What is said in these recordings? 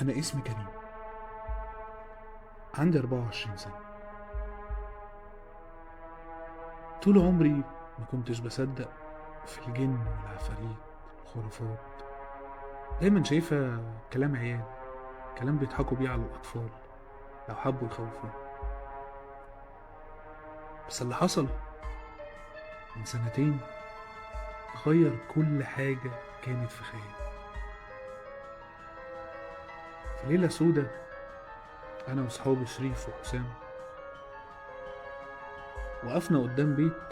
أنا اسمي كريم، عندي 24 سنة. طول عمري ما كنتش بصدق في الجن والعفاريت والخرافات، دايما شايفها كلام عيال، كلام بيضحكوا بيه على الأطفال لو حبوا يخوفوه. بس اللي حصل من سنتين غير كل حاجة كانت في خيالي. في ليلة سودة أنا وصحابي شريف وحسام وقفنا قدام بيت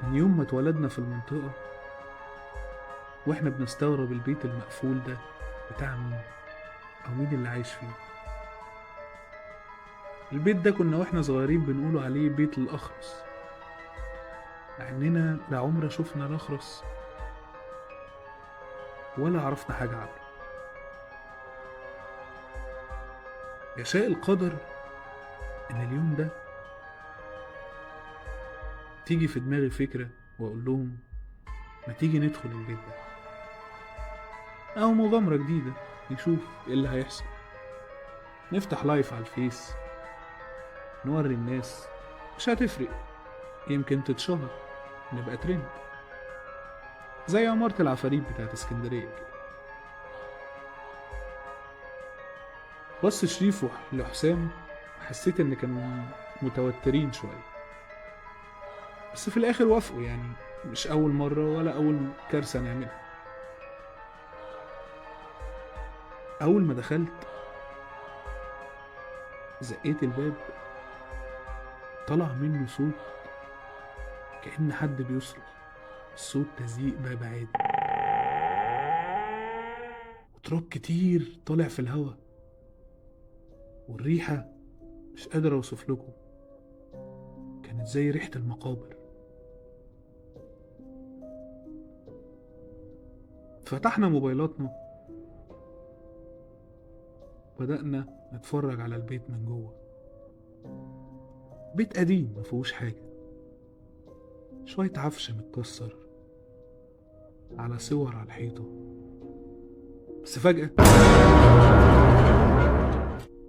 من يوم ما اتولدنا في المنطقة، واحنا بنستغرب البيت المقفول ده بتاع مين أو مين اللي عايش فيه. البيت ده كنا واحنا صغيرين بنقوله عليه بيت الأخرس، مع إننا لا عمر شفنا الأخرس ولا عرفنا حاجة عنه. يشاء القدر إن اليوم ده تيجي في دماغي فكرة وأقول لهم ما تيجي ندخل البيت ده، أو مغامرة جديدة نشوف إيه اللي هيحصل. نفتح live على الفيس نوري الناس، مش هتفرق، يمكن تتشهر نبقى ترند زي عمارة العفاريت بتاعت اسكندرية كده. بص شريف لحسام، حسيت ان كانوا متوترين شوية، بس في الاخر وافقوا، يعني مش اول مرة ولا اول كارثة نعملها. اول ما دخلت زقيت الباب، طلع منه صوت كأن حد بيصرخ، الصوت تزييق باب عادي، وتراب كتير طالع في الهوا، والريحة مش قادر اوصف لكم، كانت زي ريحة المقابر. فتحنا موبايلاتنا بدأنا نتفرج على البيت من جوه. بيت قديم مفيهوش حاجة، شوية عفش متكسر على صور على الحيطة. بس فجأة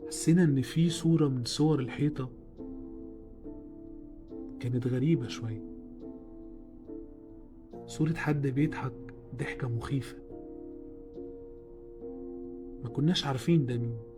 حسينا إن في صورة من صور الحيطة كانت غريبة شوية، صورة حد بيضحك ضحكة مخيفة. ما كناش عارفين ده مين.